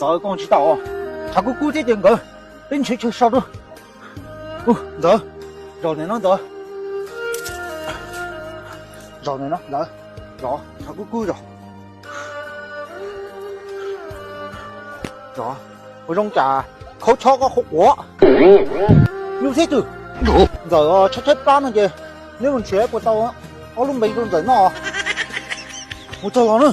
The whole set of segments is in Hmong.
Ntxawm, koj tsis tau, tshav kub kub thiab ces nkawd, peb nrhiav chaw so rau. Ntxawm, zaum ntawm no Ntxawm, zaum ntawm no Ntxawm, zov tshav kub kub zov. Ua zoo tsam khaub chob koj qhuav quav. Nyuj thiab twm, Ntxawm tshaib tshaib plab no ces neb mus nrhiav puas tau ob lub npeev rau Ntxawm noj. Mus txog los na.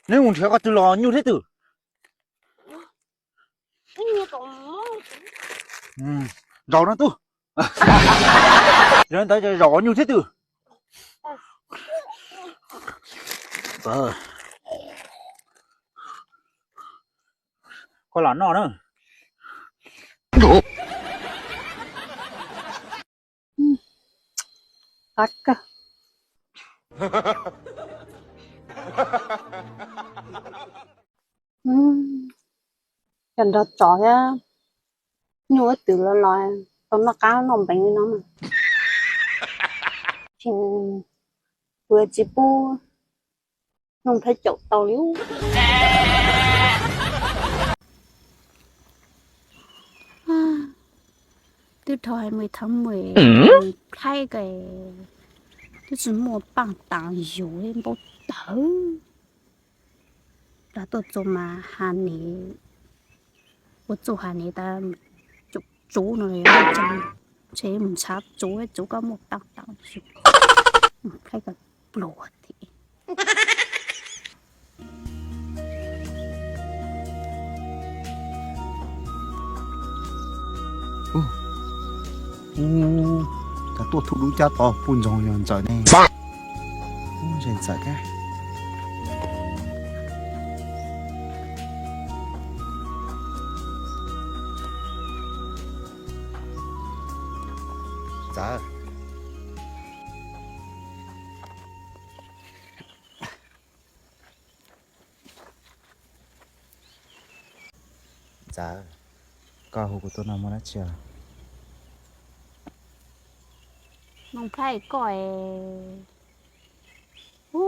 Neb mus nrhiav qhov twg los nyuj thiab twm? Zaum no tub. Zaum ntawd zaum nyuj thiab twm. Koj lam noj na. Qab kawg. Cov nrog tsov thiab nyuj thiab twm los los tau noj qab noj npeev li no mas, kuv yuav tsis pub Nuj Nplhaib caum tau li. Twb dhau hais mus thab mus Nplhaib ko, twb tsis muaj paaj taam yug li npaum tawv. Lawv tuaj txug mas has niv, ua txuj has niv tas tsuv no, ntshe mus ntshav tsuv, tsuv koj muaj paaj taam yug. Nplhaib ko pluag thiab. Cas tuaj thum dub cab tod puj ntsoog yog Ntxawm ne. Ub, Ntxawm thiab. Ntxawm. Ntxawm, koj hu kuv tuaj no muaj dab tsi os? Nuj Nplhaib koj es, hu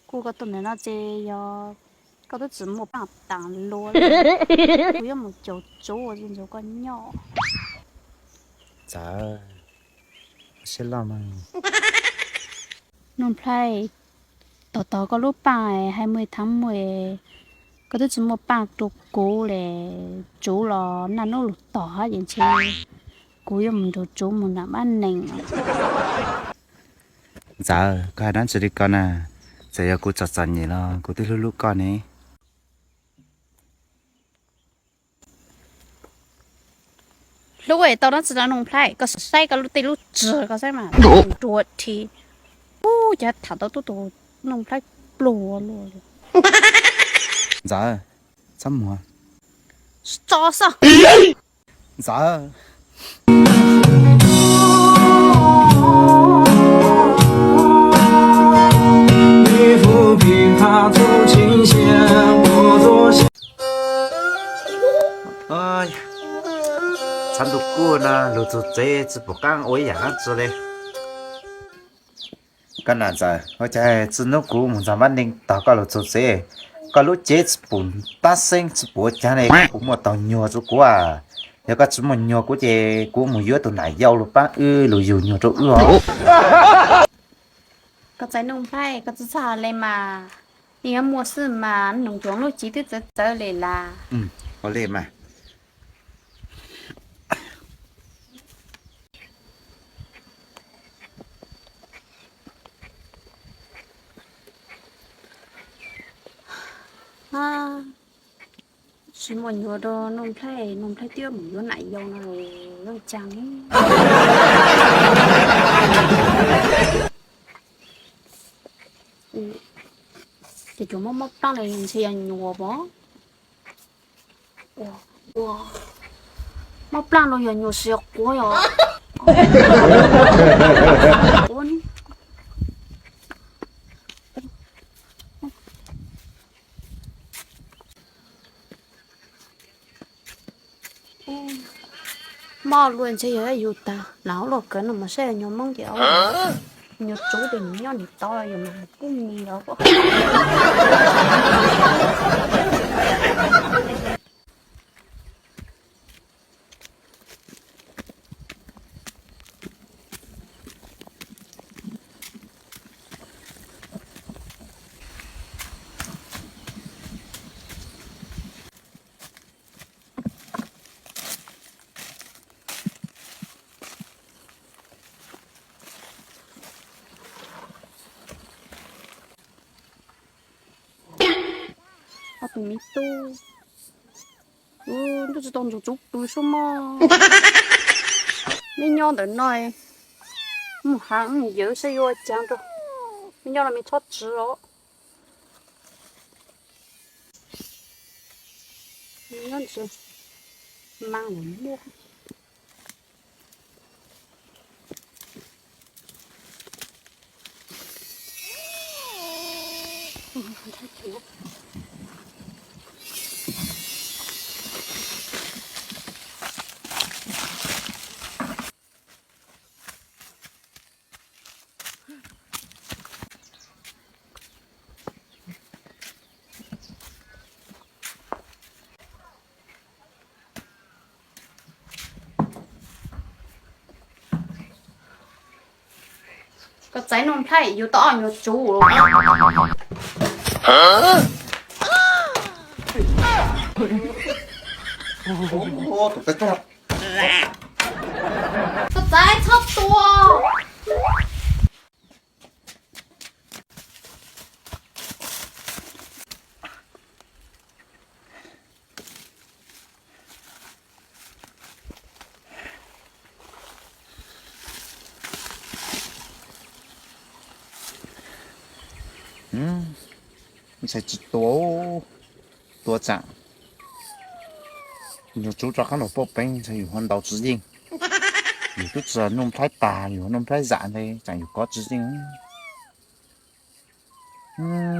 kuv koj tuaj ntawm no ces yog koj twb tsis muaj paaj taam luaj li. Kuv yuav mus caum tsuv ua ntsuag koj nyob. Ntxawm, siab loj mas. Nuj Nplhaib, tos tos koj lub paaj hais mus thab mus, koj twb tsis muaj paaj rau kuv li. Tsuv los naj nub lug tog hab ces ntshe kuv yuav mus nrug tsuv mus nram mab nees. Ntxawm, koj hais dab tsi li ko na? Txawm yog kuv txom txom nyem los kuv twb hlub hlub koj ne. Hlub es tau dab tsi rau Nuj Nplhaib, koj saib koj lub tij lub tswg koj saib mas, nruab dhi. Ub, cas tham tau tub tus Nuj Nplhaib pluag luaj li. Ntxawm, txhob muag. Tso xwb. Ntxawm. Txhab ntuj kub no lug txug tsev tsis pum qaab ua ib yaam dlaab tsi le. Koj nam Ntxawm, ua cas txij nub kuv mus ntxag mab neeg tog koj lug txug tsev, koj lub cev tsis pum tab xeeb tsis pum ua caag le, puas muaj taug nyuag rua kuv a? Yog koj tsis muaj nyuag kuv ces kuv mus yuav tus nam yau lug paab wb lug yug nyuag rau wb os. Koj txais Nuj Nplhaib, koj tsi txhob has le mas, yeej yuav muaj xwb mas, nug cuag lub cev twb txawv txawv le las. Ua le mas. Tsis muaj nyuag rau Nuj Nplhaib, Nuj Nplhaib twb mus yuav nam yau no lawm, yeej caag. Ces tsuas mob mob plaab li ntshe yog nyuas pov. Mob plaab los yog nyuas tsis yog quav yog quav ne. Luaj ntshe yog yus tag, lam ua luaj kawg no mas saib nyuag Hmoob ces nyuag tsub ces nws nyob nws tod, yus mas kuj mis los. Ob tug me tub, ntuj tsis tau ntsuag tsub pw sub mog. Meb nyob ntawm no, mus hav mus yawv saib yuav ua cas rau. Meb nyob no me txhob tsw os. Nyob ntawm mas muaj. Koj txav Nuj Nplhaib, yus tau ob nyuag tsub. Koj txav txhob tua. Ntshai tsis tua, tua tsam nyuag tsub rov qab los pauj peev ntshai yus ho ntaus tsis yeej. Yus twb tsis Nuj Nplhaib tag, yus Nuj Nplhaib zam nthe tsam yus kov tsis yeej.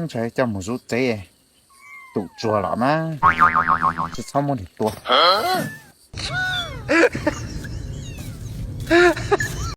Ntshai coj mus zuv tsev, tum tsuag los mas tsis txhob muab nws tua.